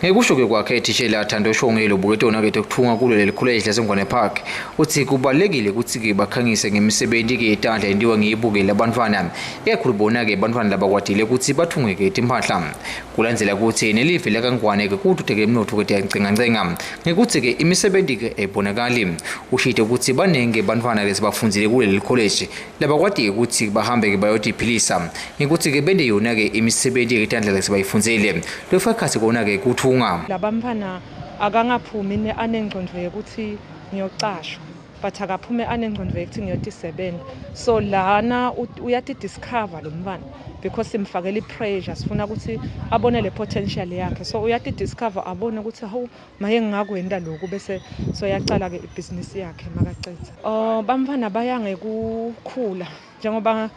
Ngekusho-ke kwakhe thishela Thando Shongelo buketona-ke tekuthunga kulo leli kholeji laseNgwane Park, utsi kubalulekile kutsi-ke bakhangise ngemisebenti-ke yetandla yentiwa ngibo-ke labantfwana, ikakhulu bona-ke bantfwana labakwatile kutsi bathunge-ke timphahla. Kulandzela kutsi nelive lakaNgwane-ke kuto-ke emnotfo-ke tiyancengancenga ngekutsi-ke imisebenti-ke ayibonakali. Ushito kutsi baningi bantfwana lesibafundzile kuleli kholeji labakwatike kutsi bahambe-ke bayotiphilisa ngekutsi-ke bente yona-ke imisebenti yetandla lesibayifundzile. Lofaka ekhatsi kona-ke kuthunga. Labantfwana akangaphumi anengcondvo yekuthi ngiyocashwa, but akaphume anengcondvo yekuthi ngiyotisebenta. So lana uyati-discover lo mntwana because simfakela i-pressure, sifuna ukuthi abone le potential yakhe. So uyati-discover, abone ukuthi hawu, maye ngingakwenta lokhu, bese soyacala-ke ibhizinisi yakhe makacedza. Oh, bamfana baya ngekukhula njengoba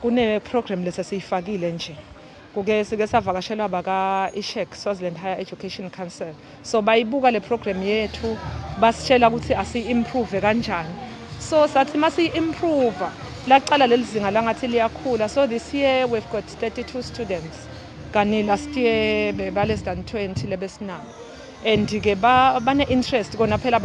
kune-program lesesiyifakile nje. Kuke sike savakashelwa baka-ISHEC, Swaziland Higher Education Council. So bayibuka le program yethu, basitshela ukuthi asiyi-improve kanjani. So sathi masiyi-improve, laqala leli zinga langathi liyakhula. So this year we've got 32 students. Kani last year beba less than 20 lebesinabo. And-ke bane-interest kona phela,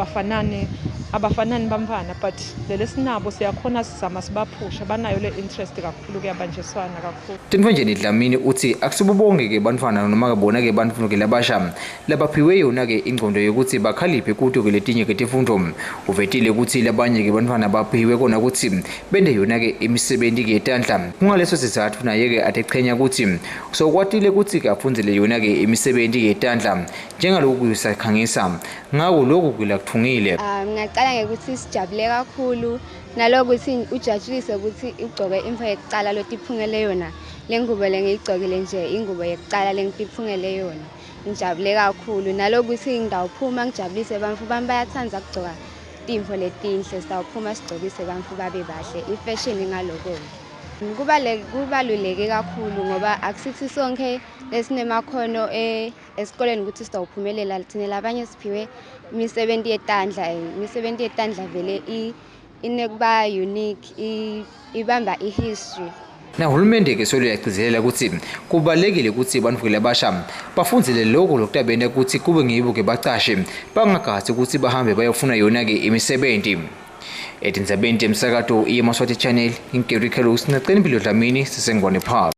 abafanani bamfana, but lele sinabo siyakhona sizama sibaphusha, banayo le interest kakhulu, kuyabanjiswana kakhulu. Tintfonjeni Dlamini utsi akusibo bonke-ke bantfwana noma-ke bona-ke bantfu-ke labasha labaphiwe yona-ke ingcondo yekutsi bakhaliphe kuto-ke letinye-ke tifundvo. Uvetile kutsi labanye-ke bantfwana baphiwe kona kutsi bente yona-ke imisebenti-ke yetandla. Kungaleso sizatfu naye-ke atechenya kutsi sokwatile kutsi-ke afundzele yona-ke imisebenti yetandla njengaloku sakhangisa ngako loku kulakuthungile. Ngingacala ngekuthi sijabule kakhulu nalokuthi ujatshulise ukuthi ugcoke intfo yekucala lotiphungele yona. Le ngubo lengiyigcokile nje ingubo yekucala lengitiphungele yona. Ngijabule kakhulu nalokuthi ngitawuphuma ngijabulise bantfu bami, bayatsandza kugcoka tintfo letinhle, sitawuphuma sigcokise bantfu babe bahle, ifashion ngaloko. Kubaluleke kakhulu ngoba akusithi sonke lesinemakhono esikoleni ukuthi sitawuphumelela. Thina labanye siphiwe imisebenti yetandla. Imisebenti yetandla vele inekuba unique, ibamba i-history. Nahulumende-ke solo uyagcizelela kutsi kubalulekile kutsi bantfu labasha bafundzele loko lokutabenta kutsi kube ngibo-ke bacashe, bangagadzi kutsi bahambe bayofuna yona-ke imisebenti. Etindzabeni temsakato iyemaswati Channel, nginguGary Carlos, Mpilo Dlamini, siseNgwane Park.